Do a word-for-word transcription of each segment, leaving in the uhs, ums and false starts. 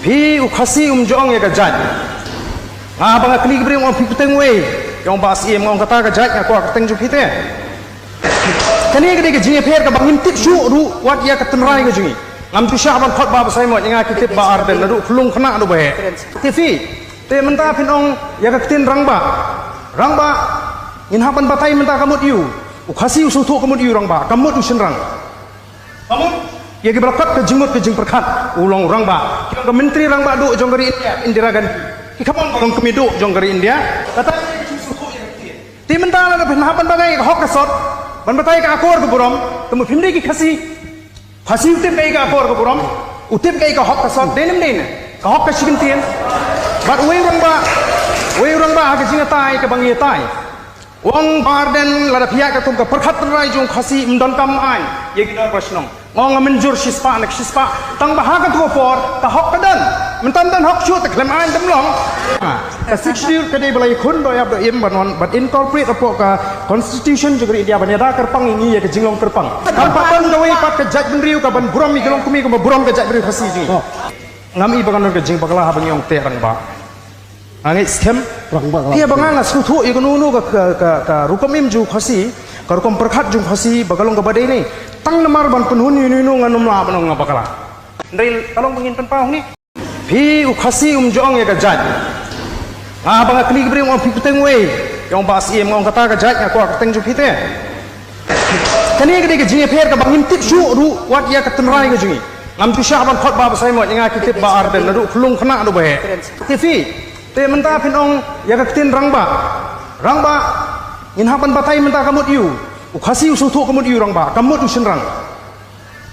Phi u Khasi um ju ong ïa ka jait. Nga ba nga kylli ka briew, ong phi kyrteng uei? Ïa ong Bah Syiem. Nga ong kata ka jait, nga kwah kyrteng jong phi te. Kane ka dei ka jingïapher kaba ngim tip shuh ruh wat ïa ka tynrai ka jong ngi. Ngam ju shah ban khot Bah Basaiawmoit, nga ki tip Bah Ardent, naduh khyllung khynnah haduh ba heh. Te phi, te mynta phin ong ïa ka ktien rangbah. Rangbah, ngin hap ban batai mynta ka mut ïa u. U Khasi u sngewthuh ka mut ïa u rangbah, ka mut u shynrang. Ka mut ïa kiba la kot ka jingmut ka jingpyrkhat, u long u rangbah. Ki long ka myntri rangbah duh jong ka ri India, Indira Gandhi. Ki kham ong ka long kmie duh jong ka ri India. Kata ka jingsuh ïa ka ktien. Te mynta lada phin hap ban batai ka hok ka sot, ban batai ka akor ka burom, te mut phim dei ki Khasi. Khasi u tip kaei ka akor ka burom, u tip kaei ka hok ka sot, dei ne ym dei ne? Ka hok ka shi kyntien. Bad uwei u rangbah, uwei u rangbah ha ka jingïatai kaba ngi ïatai. U ong Bah Ardent, lada phi ïaid katkum ka pyrkhat tynrai jong u Khasi, ym donkam aiñ ïa ki dorbar shnong. Nga ong nga mynjur shispah ne shispah, tang ba ha katto ka por ka hok ka don. Mynta ym don hok shuh te khlem aiñ, te ym long. Ka Sixth Schedule ka dei ba la ïakhun doh ïap doh im ban wan, ban incorporate hapoh ka Constitution jong ka ri India, ban ïada kyrpang ïa ngi ïa ka jinglong kyrpang. Kam pat don kawei pat ka jaitbynriew kaban burom ïa ka longkmie kumba burom ka jaitbynriew Khasi jong ngi. Ngam i ba kan don ka jingbakla haba ngi ong te rangbah. Nga ngeit skhem. Rangbah ka la. Ïa ba nga, nga sngewthuh ïa kano kano ka, ka, ka, ka rukom im jong u Khasi, ka rukom pyrkhat jong u Khasi ba ka long kaba dei ne. Tang namar ban pynhun ïa uno uno ngan ym lah ban ong nga bakla. Hynrei ka long ba ngin pynpaw hangne. Phi u Khasi um ju ong ïa ka jait. Nga ba nga kylli ka briew, ong phi kyrteng uei? Ïa ong Bah Syiem. Nga ong kata ka jait, nga kwah kyrteng jong phi te. Kane ka dei ka jingïapher kaba ngim tip shuh ruh wat ïa ka tynrai ka jong ngi. Ngam ju shah ban khot Bah Basaiawmoit, nga ki tip Bah Ardent, naduh khyllung khynnah haduh ba heh. Te phi, te mynta phin ong ïa ka ktien rangbah. Rangbah, ngin hap ban batai mynta ka mut ïa u. U Khasi u sngewthuh ka mut ïa u rangbah, ka mut u shynrang.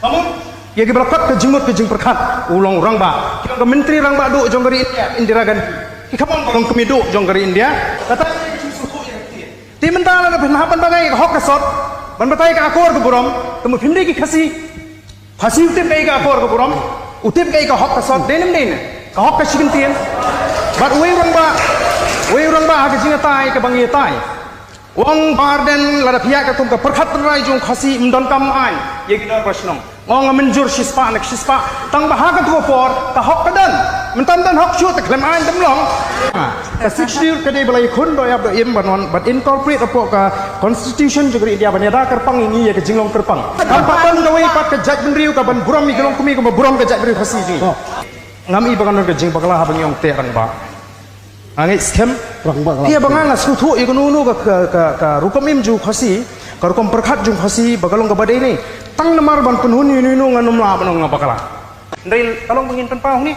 Ka mut ïa kiba la kot ka jingmut ka jingpyrkhat, u long u rangbah. Ki long ka myntri rangbah duh jong ka ri India, Indira Gandhi. Ki kham ong ka long kmie duh jong ka ri India. Kata ka jingsuh ïa ka ktien. Te mynta lada phin hap ban batai ka hok ka sot, ban batai ka akor ka burom, te mut phim dei ki Khasi. Khasi u tip kaei ka akor ka burom, u tip kaei ka hok ka sot, dei ne ym dei ne? Ka hok ka shi kyntien. Bad uwei u rangbah, uwei u rangbah ha ka jingïatai kaba ngi ïatai. U ong Bah Ardent, lada phi ïaid katkum ka pyrkhat tynrai jong u Khasi, ym donkam aiñ ïa ki dorbar shnong. Nga ong nga mynjur shispah ne shispah, tang ba ha katto ka por ka hok ka don. Mynta ym don hok shuh te khlem aiñ, te ym long. Ka Sixth Schedule ka dei ba la ïakhun doh ïap doh im ban wan, ban incorporate hapoh ka Constitution jong ka ri India, ban ïada kyrpang ïa ngi ïa ka jinglong kyrpang. Kam pat don kawei pat ka jaitbynriew kaban burom ïa ka longkmie kumba burom ka jaitbynriew Khasi jong ngi. Ngam i ba kan don ka jingbakla haba ngi ong te rangbah. Nga ngeit skhem. Rangbah ka la. Ïa ba nga, nga sngewthuh ïa kano kano ka, ka, ka, ka rukom im jong u Khasi, ka rukom pyrkhat jong u Khasi ba ka long kaba dei ne. Tang namar ban pynhun ïa uno uno ngan ym lah ban ong nga bakla. Hynrei ka long ba ngin pynpaw hangne.